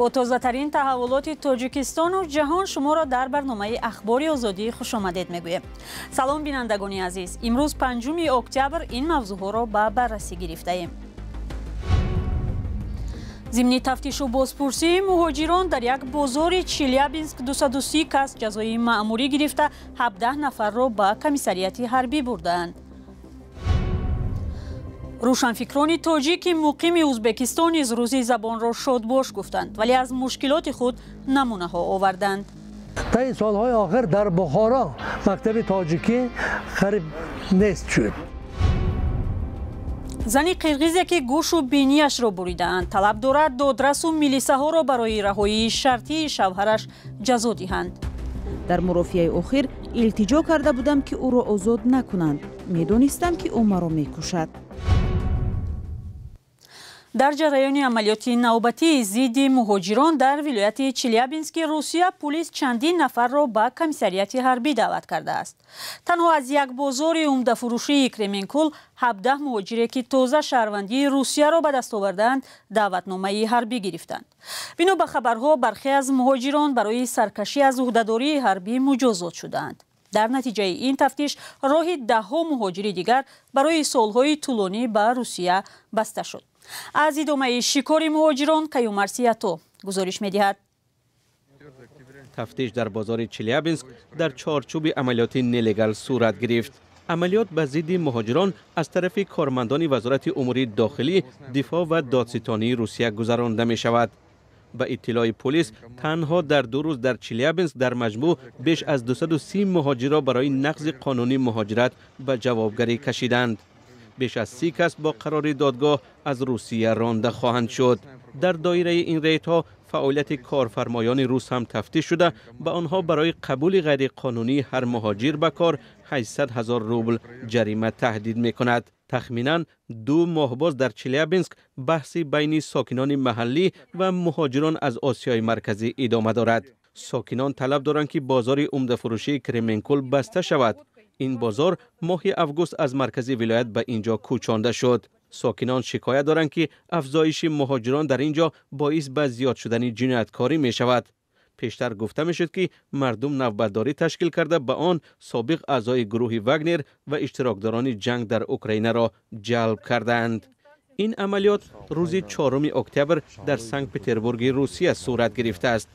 Бо тозатарин таҳаввулоти Тоҷикистону ҷаҳон шуморо дар барномаи Ахбори Озодӣ хушомадед мегӯем. Салом, бинандагони азиз. Имрӯз 5 октябр ин мавзӯъҳоро ба баррасӣ гирифтаем. Зимни тафтишу бозпурсии муҳоҷирон дар як бозори Челябинск 230 кас ҷазои маъмурӣ гирифта, 17 нафарро ба комиссарияти ҳарбӣ бурдаанд. Рӯшанфикрони тоҷики муқими Ӯзбекистон низ рӯзи забонро шодбош гуфтанд, вале аз мушкилоти худ намунаҳо оварданд. Таи солҳои охир дар Бухоро мактаби тоҷикӣ қариб нест шуд. Зани қирғизе, ки гӯшу бинияшро буридаанд, талаб дорад додрасу милисаҳоро барои раҳоии шартии шавҳараш ҷазо диҳанд. Дар мурофиаи охир илтиҷо карда будам, ки ӯро озод накунанд. Медонистам, ки ӯ маро мекушад. Дар ҷараёни амалиёти навбатии зидди муҳоҷирон дар вилояти Челябински Русия пулис чандин нафарро ба комиссарияти ҳарбӣ даъват кардааст. Танҳо аз як бозори умдафурӯшии Кременкул 17 муҳоҷире, ки тоза шаҳрвандии Русияро ба даст овардаанд, даъватномаи ҳарбӣ гирифтанд. Бино ба хабарҳо, бархе аз муҳоҷирон барои саркашӣ аз ӯҳдадории ҳарбӣ муҷозот шудаанд. Дар натиҷаи ин тафтиш роҳи даҳҳо муҳоҷири дигар барои солҳои тӯлонӣ ба Русия баста шуд. Аз идомаи шикори муҳоҷирон Каюмарс Ято гузориш медиҳад. Тафтиш дар бозори Челябинск дар чорчӯби амалиёти нелегал сурат гирифт. Амалиёт ба зидди муҳоҷирон аз тарафи кормандони Вазорати умури дохилӣ, дифоъ ва додситонии Русия гузаронда мешавад. Ба иттилои полис, танҳо дар 2 рӯз дар Челябинск дар маҷмӯъ беш аз 230 муҳоҷирро барои нақзи қонуни муҳоҷират ба ҷавобгарӣ кашиданд. Беш аз 30 кас бо қарори додгоҳ аз Русия ронда хоҳанд шуд. Дар доираи ин рейдҳо фаъолияти корфармоёни рус ҳам тафтиш шуда, ба онҳо барои қабули ғайриқонунии ҳар муҳоҷир ба кор 800 ҳазор рубл ҷарима таҳдид мекунад. Тахминан 2 моҳ боз дар Челябинск баҳси байни сокинони маҳаллӣ ва муҳоҷирон аз Осиёи Марказӣ идома дорад. Сокинон талаб доранд, ки бозори умдафурӯшии Кременкул баста шавад. Ин бозор моҳи август аз маркази вилоят ба ин ҷо кӯчонда шуд. Сокинон шикоят доранд, ки афзоиши муҳоҷирон дар ин ҷо боис ба зиёд шудани ҷинояткорӣ мешавад. Пештар гуфта мешуд, ки мардум навбатдорӣ ташкил карда, ба он собиқ аъзои гурӯҳи Вагнер ва иштирокдорони ҷанг дар Украинаро ҷалб кардаанд. Ин амалиёт рӯзи 4 октябр дар Санкт Петербурги Русия сурат гирифтааст.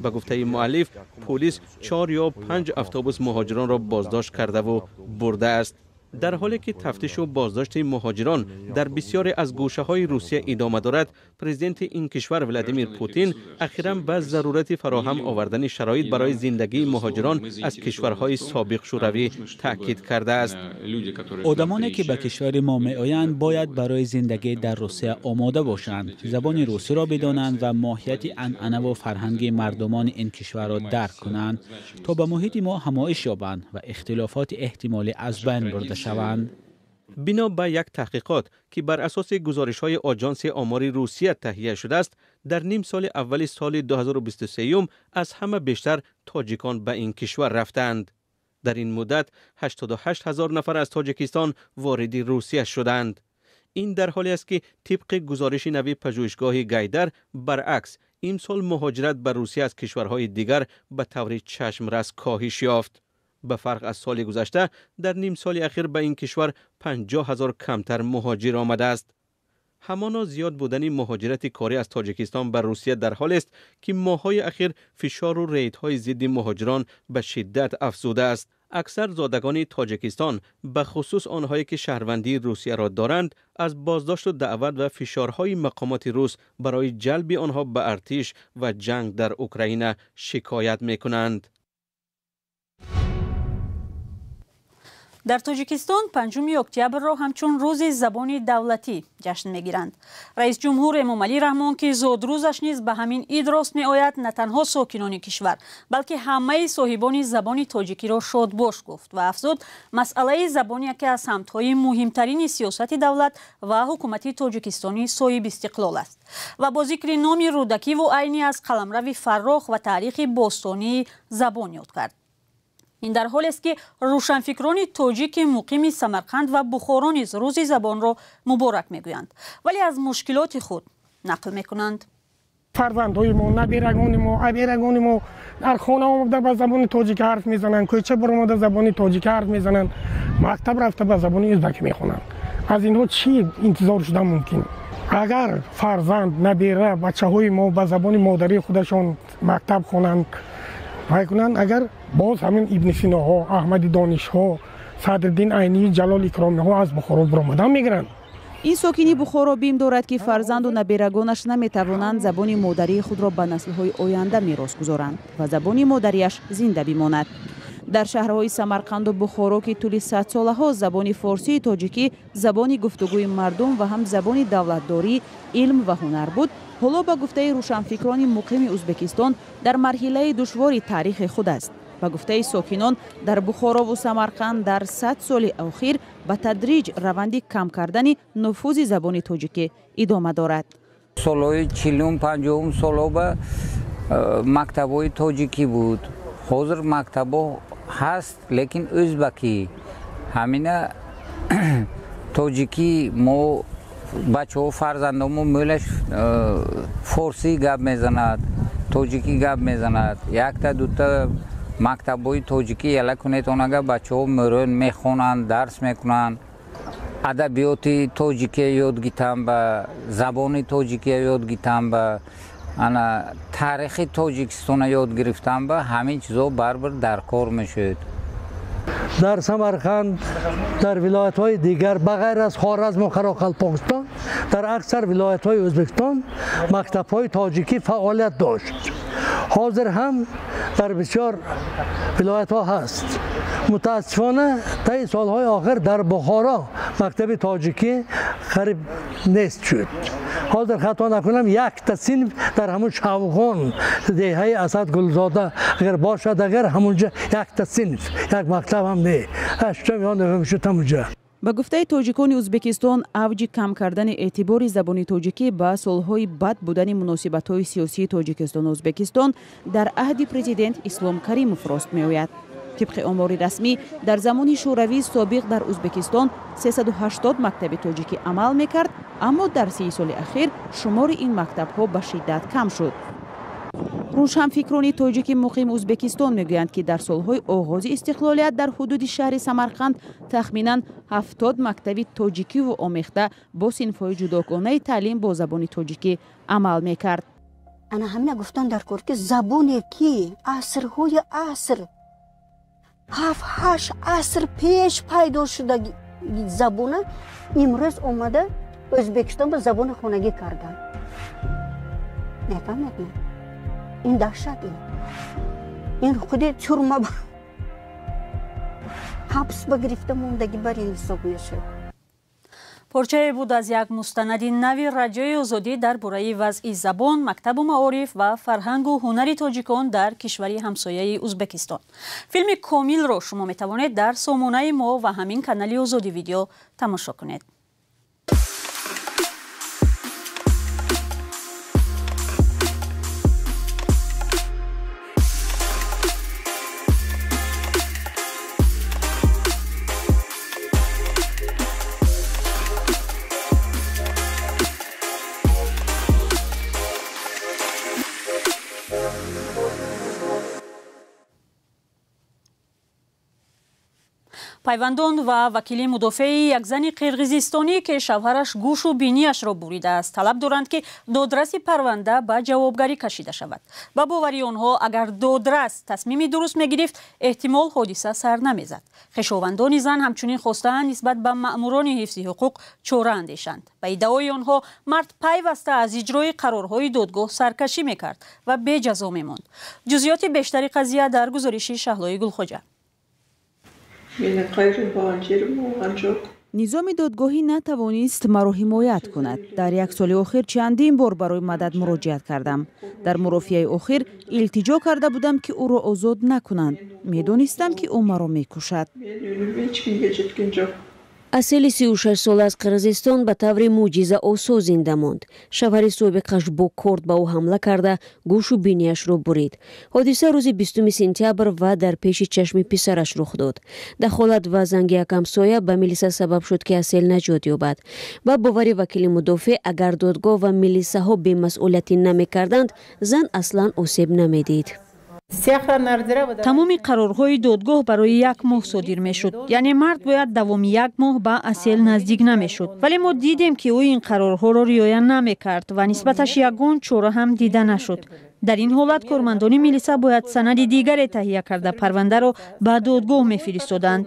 Ба гуфтаи муаллиф, полис 4 ё 5 автобус муҳоҷиронро боздошт кардаву бурдааст. Дар ҳоле ки тафтишу боздошти муҳоҷирон дар бисёре аз гӯшаҳои Русия идома дорад, президенти ин кишвар Владимир Путин ахиран ба зарурати фароҳам овардани шароит барои зиндагии муҳоҷирон аз кишварҳои собиқ шӯравӣ таъкид кардааст. Одамоне, ки ба кишвари мо меоянд, бояд барои зиндагӣ дар Русия омода бошанд, забони русиро бидонанд ва моҳияти анъанаву фарҳанги мардумони ин кишварро дарк кунанд, то ба муҳити мо ҳамоиш ёбанд ва ихтилофоти эҳтимолӣ аз байн бурда шаванд. Бино ба як таҳқиқот, ки бар асоси гузоришҳои Оҷонси омори Русия таҳия шудааст, дар ним соли аввали соли 2023 аз ҳама бештар тоҷикон ба ин кишвар рафтаанд. Дар ин муддат 88 ҳазор нафар аз Тоҷикистон вориди Русия шуданд. Ин дар ҳоле аст, ки тибқи гузориши нави пажӯҳишгоҳи Гайдар, баръакс, имсол муҳоҷират ба Русия аз кишварҳои дигар ба таври чашмрас коҳиш ёфт. Ба фарқ аз соли гузашта, дар ним соли ахир ба ин кишвар 50 ҳазор камтар муҳоҷир омадааст. Ҳамоно зиёд будани муҳоҷирати корӣ аз Тоҷикистон ба Русия дар ҳолест, ки моҳҳои ахир фишору рейдҳои зидди муҳоҷирон ба шиддат афзудааст. Аксар зодагони Тоҷикистон, ба хусус онҳое, ки шаҳрвандии Русияро доранд, аз боздошту даъват ва фишорҳои мақомоти рус барои ҷалби онҳо ба артиш ва ҷанг дар Украина шикоят мекунанд. Дар Тоҷикистон 5 октябрро ҳамчун рӯзи забони давлатӣ ҷашн мегиранд. Раис ҷумҳур Эмомалӣ Раҳмон, ки зодрӯзаш низ ба ҳамин ид рост меояд, на танҳо сокинони кишвар, балки ҳамаи соҳибони забони тоҷикиро шодбош гуфт ва афзуд, масъалаи забон яке аз самтҳои муҳимтарини сиёсати давлат ва ҳукумати Тоҷикистони соҳибистиқлол аст ва бо зикри номи Рӯдакиву Айнӣ аз қаламрави фаррох ва таърихи бостонии забон ёд кард. Ин дар ҳолест, ки рӯшанфикрони тоҷики муқими Самарқанд ва Бухоро низ рӯзи забонро муборак мегӯянд, вале аз мушкилоти худ нақл мекунанд. Фарзандҳои мо, наберагони мо, аберагони мо дар хона омада ба забони тоҷикӣ ҳарф мезананд, кӯча баромада забони тоҷикӣ ҳарф мезананд, мактаб рафта ба забони ӯзбакӣ мехонанд. Аз инҳо чӣ интизор шудан мумкин? Агар фарзанд, набера, бачаҳои мо ба забони модарии худашон мактаб хонанд, вай кунанд, агар боз ҳамин Ибни Синоҳо, Аҳмади Донишҳо, Садриддин Айнӣ, Ҷалол Икромиҳо аз Бухоро баромадан мегиранд. Ин сокини Бухоро бим дорад, ки фарзанду наберагонаш наметавонанд забони модарии худро ба наслҳои оянда мерос гузоранд ва забони модариаш зинда бимонад. Дар шаҳрҳои Самарқанду Бухоро, ки тӯли садсолаҳо забони форсии тоҷикӣ забони гуфтугӯи мардум ва ҳам забони давлатдорӣ, илм ва ҳунар буд, ҳоло ба гуфтаи рӯшанфикрони муқими Ӯзбекистон дар марҳилаи душвори таърихи худ аст. Ба гуфтаи сокинон, дар Бухорову Самарқанд дар 100 соли охир ба тадриҷ раванди кам кардани нуфузи забони тоҷикӣ идома дорад. Солҳои 40-50 солҳо ба мактабҳои тоҷикӣ буд. Ҳозир мактабҳо ҳаст, лекин ӯзбакӣ. Ҳамина тоҷикӣ мо бачаҳо, фарзандомо мӯлаш форсӣ гап мезанад, тоҷикӣ гап мезанад. Якта дута мактабҳои тоҷикӣ яла кунед, онага бачаҳо мӯрон мехонанд, дарс мекунанд, адабиёти тоҷикия ёд гитан, ба забони тоҷикия ёд гитан, ба ана таърихи Тоҷикистона ёд гирифтан, ба ҳамин чизо барбар дар кор мешуд. Дар Самарқанд, дар вилоятҳои дигар ба ғайр аз Хоразму Қарақалпоқистон, дар аксар вилоятҳои Ӯзбекистон мактабҳои тоҷикӣ фаъолият дошт. Ҳозир ҳам дар бисёр вилоятҳо ҳаст. Мутаассифона, таи солҳои охир дар Бухоро мактаби тоҷикӣ қариб нест шуд. Ҳозир хато накунам, якта синф дар ҳамун Шавғон, деҳаи Асад Гулзода агар бошад, агар ҳамунҷа якта синф, як мактаб ҳам не, ҳаштум ё нӯҳум шуд ҳамунҷа. Ба гуфтаи тоҷикони Ӯзбекистон, авҷи кам кардани эътибори забони тоҷикӣ ба солҳои бад будани муносибатҳои сиёсии Тоҷикистону Ӯзбекистон дар аҳди президент Ислом Каримов рост меояд. Тибқи омори расмӣ, дар замони шӯравии собиқ дар Ӯзбекистон 380 мактаби тоҷикӣ амал мекард, аммо дар 30 соли ахир шумори ин мактабҳо ба шиддат кам шуд. Рӯшанфикрони тоҷики муқими Ӯзбекистон мегӯянд, ки дар солҳои оғози истиқлолият дар ҳудуди шаҳри Самарқанд тахминан 70 мактаби тоҷикиву омехта бо синфҳои ҷудогонаи таълим бо забони тоҷикӣ амал мекард. Ана ҳамина гуфтан дар кор, ки забоне ки асрҳои аср, 7-8 аср пеш пайдо шуда забона, имрӯз омада Ӯзбекистон ба забони хонагӣ карданд. Мефаҳмед? Ин даҳшат, ин худи тюрма, ҳабс ба гирифта мондагӣ бар ин ҳисоб мешавад. Порчае буд аз як мустанади нави Радиои Озодӣ дар бораи вазъи забон, мактабу маориф ва фарҳангу ҳунари тоҷикон дар кишвари ҳамсояи Ӯзбекистон. Филми комилро шумо метавонед дар сомонаи мо ва ҳамин канали Озодӣ Видео тамошо кунед. Пайвандон ва вакили мудофеи як зани қирғизистонӣ, ки шавҳараш гӯшу бинияшро буридааст, талаб доранд, ки додраси парванда ба ҷавобгарӣ кашида шавад. Ба бовари онҳо, агар додрас тасмими дуруст мегирифт, эҳтимол ҳодиса сар намезад. Хешовандони зан ҳамчунин хостаанд нисбат ба маъмурони ҳифзи ҳуқуқ чора андешанд. Ба иддаои онҳо, мард пайваста аз иҷрои қарорҳои додгоҳ саркашӣ мекард ва беҷазо мемонд. Ҷузъиёти бештари қазия дар гузориши Шаҳлои Гулхоҷа. Низоми додгоҳӣ натавонист маро ҳимоят кунад. Дар як соли охир чандин бор барои мадад муроҷиат кардам. Дар мурофиаи охир илтиҷо карда будам, ки ӯро озод накунанд. Медонистам, ки ӯ маро мекушад. Асели 36-сола аз Қирғизистон ба таври мӯъҷизаосо зинда монд. Шавҳари собиқаш бо корд ба ӯ ҳамла карда, гӯшу бинияшро бурид. Ҳодиса рӯзи 20 сентябр ва дар пеши чашми писараш рух дод. Дахолат ва занги як ҳамсоя ба милиса сабаб шуд, ки Асел наҷот ёбад. Ба бовари вакили мудофеъ, агар додгоҳ ва милисаҳо бемасъулиятӣ намекарданд, зан аслан осеб намедид. Тамоми қарорҳои додгоҳ барои як моҳ содир мешуд, яъне мард бояд давоми як моҳ ба Асел наздик намешуд. Вале мо дидем, ки ӯ ин қарорҳоро риоя намекард ва нисбаташ ягон чора ҳам дида нашуд. Дар ин ҳолат кормандони милиса бояд санади дигаре таҳия карда, парвандаро ба додгоҳ мефиристоданд.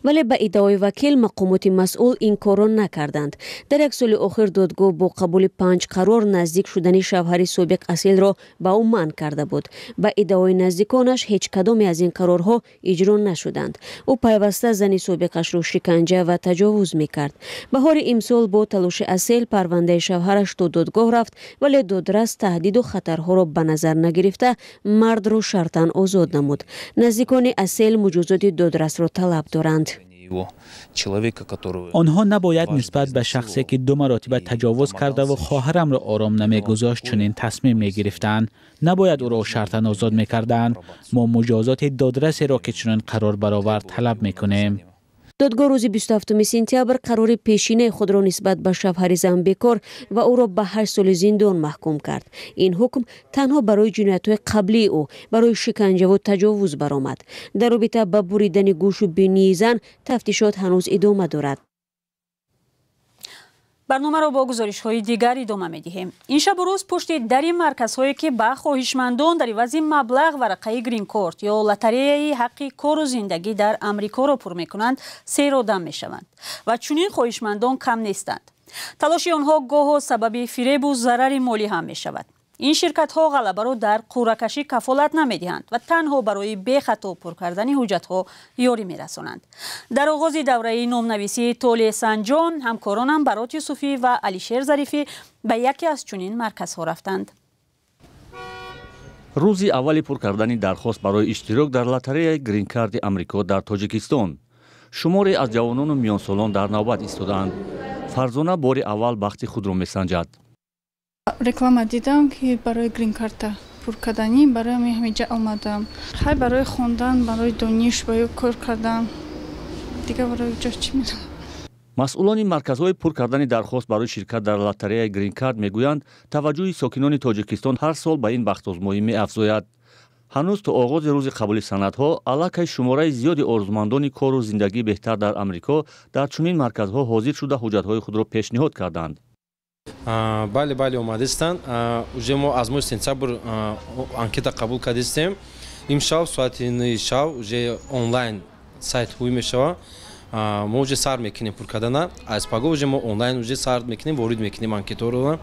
Вале ба иддаои вакил, мақомоти масъул ин корро накарданд. Дар як соли охир додгоҳ бо қабули 5 қарор наздик шудани шавҳари собиқ Аселро ба ӯ манъ карда буд. Ба иддаои наздиконаш, ҳеҷ кадоме аз ин қарорҳо иҷро нашуданд. Ӯ пайваста зани собиқашро шиканҷа ва таҷовуз мекард. Баҳори имсол бо талоши Асел парвандаи шавҳараш то додгоҳ рафт, вале додрас таҳдиду хатарҳоро ба назар нагирифта, мардро шартан озод намуд. Наздикони Асел муҷозоти додрасро талаб доранд. Онҳо набояд нисбат ба шахсе, ки 2 маротиба таҷовуз кардаву хоҳарамро ором намегузошт, чунин тасмим мегирифтанд. Набояд ӯро шартан озод мекарданд. Мо муҷозоти додрасеро, ки чунин қарор баровард, талаб мекунем. Додгоҳ рӯзи 27 сентябр қарори пешинаи худро нисбат ба шавҳари зан бекор ва ӯро ба 8 соли зиндон маҳкум кард. Ин ҳукм танҳо барои ҷиноятҳои қаблии ӯ, барои шиканҷаву таҷовуз баромад. Дар робита ба буридани гӯшу бинии зан тафтишот ҳанӯз идома дорад. Барномаро бо гузоришҳои дигар идома медиҳем. Ин шабу рӯз пушти дари марказҳое, ки ба хоҳишмандон дар ивази маблағ варақаи гринкорт ё лотареяи ҳаққи кору зиндагӣ дар Амрикоро пур мекунанд, серодам мешаванд ва чунин хоҳишмандон кам нестанд. Талоши онҳо гоҳо сабаби фиребу зарари молӣ ҳам мешавад. Ин ширкатҳо ғалабаро дар қуръакашӣ кафолат намедиҳанд ва танҳо барои бехато пур кардани ҳуҷҷатҳо ёрӣ мерасонанд. Дар оғози давраи номнависии Толесанҷон ҳамкоронам Барот Юсуфӣ ва Алишер Зарифӣ ба яке аз чунин марказҳо рафтанд. Рӯзи аввали пур кардани дархост барои иштирок дар лотареяи гринкарди Амрико дар Тоҷикистон шуморе аз ҷавонону миёнсолон дар навбат истодаанд. Фарзона бори аввал бахти худро месанҷад. Реклама дидам, ки барои грин-карта пур карданӣ, барои ҳаминҷа омадам. Хай, барои хондан, барои дониш, барои кор кардан, дигар барои ҷо чӣ медонам. Масъулони марказҳои пур кардани дархост барои ширкат дар лотареяи грин-карт мегӯянд, таваҷҷӯҳи сокинони Тоҷикистон ҳар сол ба ин бахтозмоӣ меафзояд. Ҳанӯз то оғози рӯзи қабули санадҳо аллакай шумораи зиёди орзумандони кору зиндагии беҳтар дар Амрико дар чунин марказҳо ҳозир шуда, ҳуҷҷатҳои худро пешниҳод карданд. Бале, бале, омадистанд. Уже мо аз моҳи сентябр анкета қабул кардистем. Имшаб соати 9 шаб уже онлайн сайт ҳуй мешавад. Мо уже сар мекунем пур кардана. Аз паго уже мо онлайн уже сар мекунем, ворид мекунем анкеторо.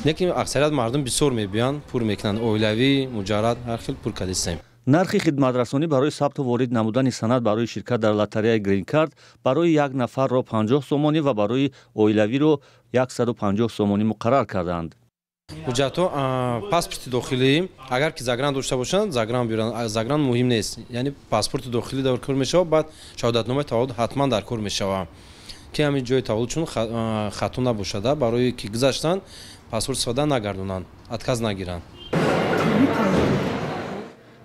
Лекин аксарият мардум бисёр мебиёнд, пур мекунанд. Оилавӣ, муҷаррад, ҳар хел пур кардистем. Нархи хидматрасонӣ барои сабту ворид намудани санад барои ширкат дар лотареяи гринкарт барои як нафарро 50 сомонӣ ва барои оилавиро 150 сомонӣ муқаррар карданд. Ҳуҷҷатҳо паспорти дохилӣ, агар ки загран дошта бошанд, загран биёранд. Загран муҳим нест, яъне паспорти дохилӣ дар кор мешавад, баъд шаҳодатномаи таваллуд ҳатман дар кор мешавад, ки ҳамин ҷои таваллудшон хато набошад, барои ки гузаштан паспорт истифода нагардонанд, отказ нагиранд.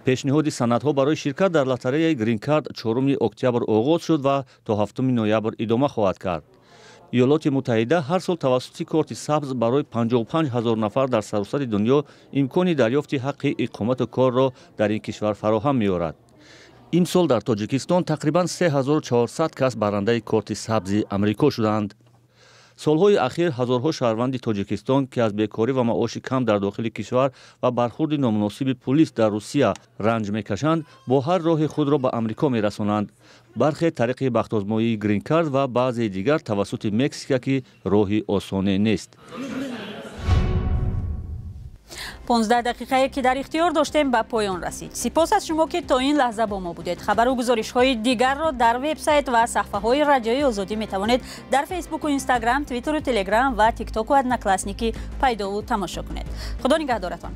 Пешниҳоди санадҳо барои ширкат дар лотареяи гринкарт 4 октябр оғоз шуд ва то 7 ноябр идома хоҳад кард. Иёлоти Муттаҳида ҳар сол тавассути корти сабз барои 55 ҳазор нафар дар саросари дунё имкони дарёфти ҳаққи иқомату корро дар ин кишвар фароҳам меорад. Имсол дар Тоҷикистон тақрибан 3400 кас барандаи корти сабзи Амрико шуданд. Солҳои ахир ҳазорҳо шаҳрванди Тоҷикистон, ки аз бекорӣ ва маоши кам дар дохили кишвар ва бархурди номуносиби пулис дар Русия ранҷ мекашанд, бо ҳар роҳи худро ба Амрико мерасонанд. Бархе тариқи бахтозмоии гринкарт ва баъзеи дигар тавассути Мексика, ки роҳи осоне нест. 15 дақиқае ки дар ихтиёр доштем ба поён расид. Сипос аз шумо, ки то ин лаҳза бо мо будед. Хабару гузоришҳои дигарро дар вебсайт ва саҳфаҳои Радиои Озодӣ метавонед дар Фейсбуку, Инстаграм, Твиттеру, Телеграм ва Тиктоку, Одноклассники пайдову тамошо кунед. Худо нигаҳдоратон.